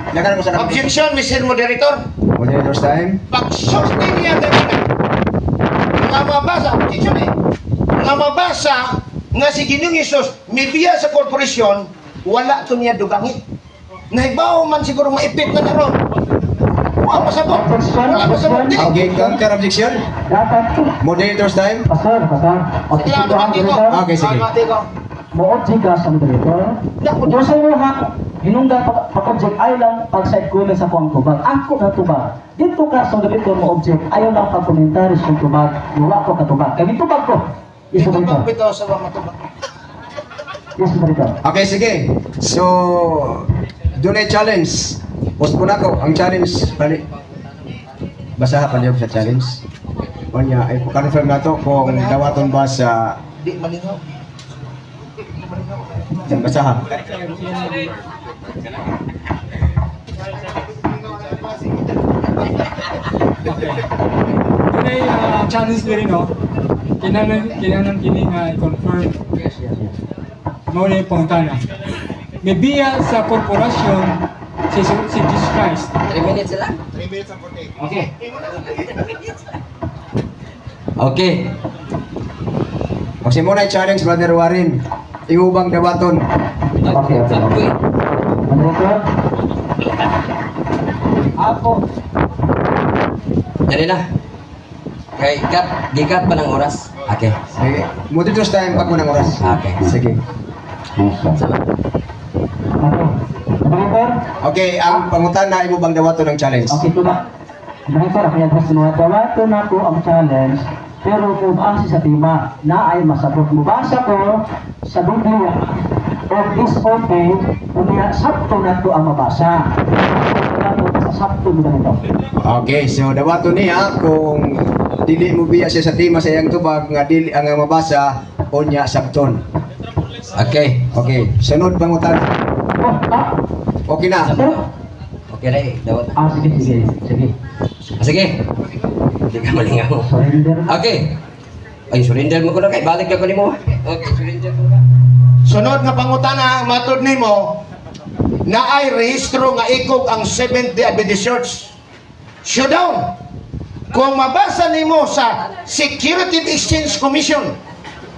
Nakaroon ko sa Objection, Mr. Moderator. Moderator's time. Pagsulti niya ganina, nga mabasa, objection eh, nga mabasa nga si Ginoong Hesus mibiya sa korporasyon, wala to niya dugangi. Nahibaw man siguro maipit na naron. Wala masabot. Objection, Wala masabot. objection. Dili. Okay, counter objection. Dapat, Moderator's time. Pastor, pastor. Okay, Sige lang, sige, dumati ko. Okay, sige. Dumati ko. Mo-object ka sa moderator. Dako. Kung sa mo ha, hinungdan pag-object, ayaw lang pag-side comment sa kuwang tubag. Ako na tubag. Dito ka sa moderator mo object, ayaw lang pag-komentary sa tubag. Wala ko katubag. Kaya tubag ko. Yes, Itubag moderator. bitaw sa mga matubag. Yes, moderator. Okay, sige. So, doon ay challenge. Post ko na ko. Ang challenge, bali. Basaha pa niyo sa challenge. O niya, ay confirm na to kung dawaton ba sa Di malingaw. Basaha. Dunay challenge diri no. Kinahanglan kini nga i-confirm. Yes. Mao ni pangutana. Mibiya sa korporasyon si Jesus Christ. 3 minutes lang. 3 minutes and 48. Okay. Okay. O si mo na challenge, Brother Warren. Imo bang dawaton? Okay. Moderator. Ako. Dali na. Kay cut, gikat pa ng oras. Okay. Sige. Moderator's time pag mo ng oras. Okay. Sige. Okay. Moderator. Okay, ang pangutana, imo bang dawaton ang challenge? Okay, tubag. Moderator, ako yung address mo. Dawaton ako ang challenge, pero mubase sa tema na ay masabot. Mubasa ko sa Biblia o SOP, unya sakto na to ang mabasa. Dato sa sakto mo ganito. Okay, so dawaton niya kung dili mo biya siya sa tema sa iyang tubag nga dili ang mabasa unya sabton. Okay. Okay, sunod pangutana. Oh, ah, Okay na. pero, Okay na eh. Dawat na. ah, sige, sige, sige. Ah, sige. Hindi ka malingaw. Surrender. Okay. Ay, surrender mo ko na kay. Balik na ko nimo. Okay, surrender ko na. Sunod nga pangutana, matod nimo na ay rehistro nga ikog ang Seventh-day Adventist Church. Showdown. Kung mabasa nimo sa Security Exchange Commission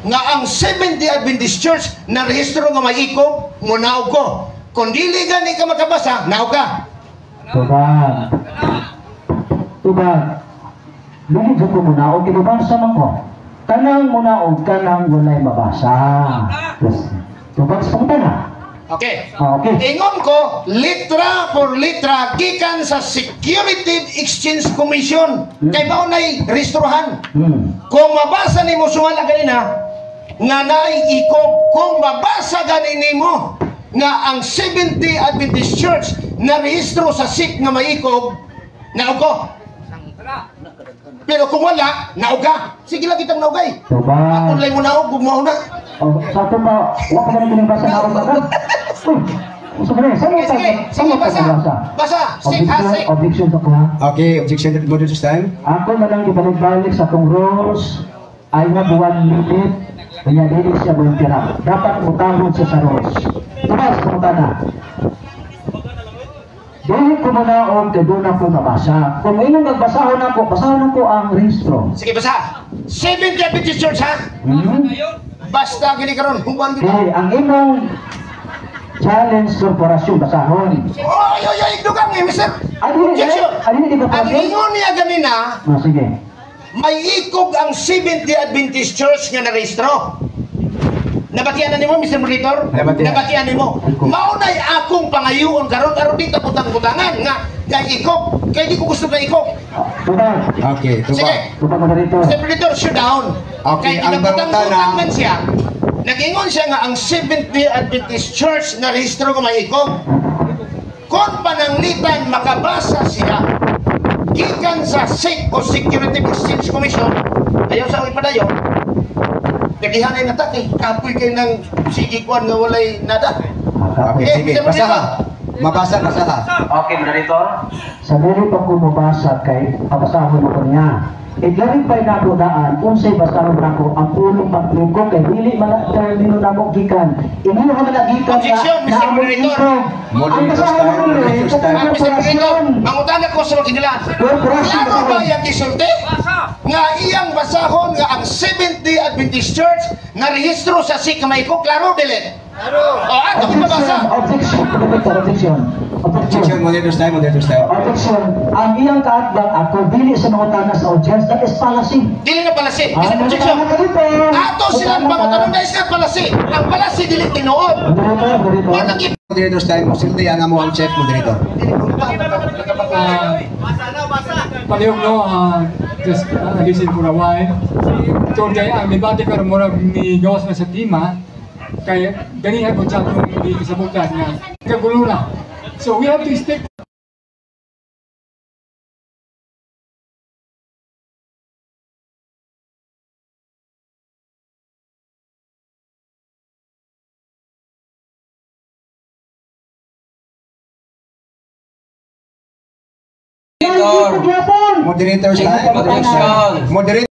nga ang Seventh-day Adventist Church na rehistro nga may ikog, munaog ko. Kung dili gani ka makabasa, naog ka. Tubag. Tubag. Dili jud ko munaog kay mabasa man ko. Kanang munaog kanang walay mabasa. Yes. Tubag sa pangutana. Okay. Ah, okay. Ingon ko, litra por litra gikan sa Security Exchange Commission. Kay mao nay rehistrohan. Kung mabasa nimo sumala ganina nga naay ikog, kung mabasa gani nimo nga ang Seventh-day Adventist Church na rehistro sa SEC nga may ikog, naog ko. Pero kung wala, naog ka. Sige lang kitang naugay. Tubag. Ako lang mo naog, kung mao na. Oh, sa ato pa, wa pa ganun basa na ako ka. Uy, sige, saan mo Sige, sige, pa? Saan sige, mo pa basa. basa? Basa, sik, ha, Objection, sik. objection sa kuha. Okay, objection to moderator's time. Ako na lang gibalik-balik sa akong rules. I have 1 minute. Kanya dili siya mo tira. Dapat mo tawag siya sa rules. Tumas, pangutana. Dili ko manaog kay doon ako nabasa. Kung imong nagbasahon ako, basahon ako ang rehistro. Sige, basa. Seventh-day Adventist Church, ha? Hmm? Basta gini karon, human kita. Dili, ang imong Challenge Corporation basahon. Oh, ay, ay, ay, dugang eh, Mr. Ay, dili, Objection. ay, dili, di Ang corporation? ingon niya ganina, Ah, sige. may ikog ang Seventh-day Adventist Church nga narehistro. Nabatian na nimo, Mr. Monitor? Nabatian. Nabatian nimo. Mao na'y akong pangayoon karon aron di ta butang-butangan nga kay ikog. Kay di ko gusto nga ikog. Tubag. Okay, Sige. tubag. Tubag, moderator. Mr. Monitor, shoot down. Okay, Kay ang ginabutang-butang pangutana- man siya. Nag-ingon siya nga ang Seventh-day Adventist Church na rehistro nga may ikog. Kung pananglitan makabasa siya gikan sa SEC o Security Exchange Commission, ayaw sa akong ipadayon, nagihanay na ta kay kapoy kay ng sige kuan nga walay nada. Okay, sige. Mr. Basaha. Mabasa, basaha. Okay, moderator. Sa dili pa ko mabasa kay pabasahon mo ko niya. I-clarify na ako daan unsay basahon nako ang pulong pagliko kay dili man na termino namo gikan. Ingon man na gikan Objection, Mr. na amoy Moderator. ikog. Ang Moderator basahon style, mo moderator eh, style. Ah, Mr. Moderator, korporasyon. mangutana ko sa mga kinilan. Korporasyon Klaro ba basahon. iyang gisulti? Nga iyang basahon nga ang Seventh-day Adventist Church na rehistro sa SEC nga may ikog, klaro dili? Klaro. O ato Objection, ipabasa. objection, moderator, objection. Objection, Objection. moderator style, moderator style. Objection. Ang iyang kaatbang ako dili sa mangutana sa audience, that is fallacy. Dili na palasi. Ah, Mr. Objection. mangutana ka dito. Ato silang Mangutana ka. pangutanong na is not palasi. Ang palasi dili tinuod. Moderator, moderator. Wa nang Moderator style, musulti ang amo ang chief moderator. Palihog no, just listen for a while. So kay ang debate karon murag ni gawas na sa tema kay ganiha ko sa akong gisabutan nga kagulo na. So we have to stick Moderator. Moderator style. Objection. Moderator.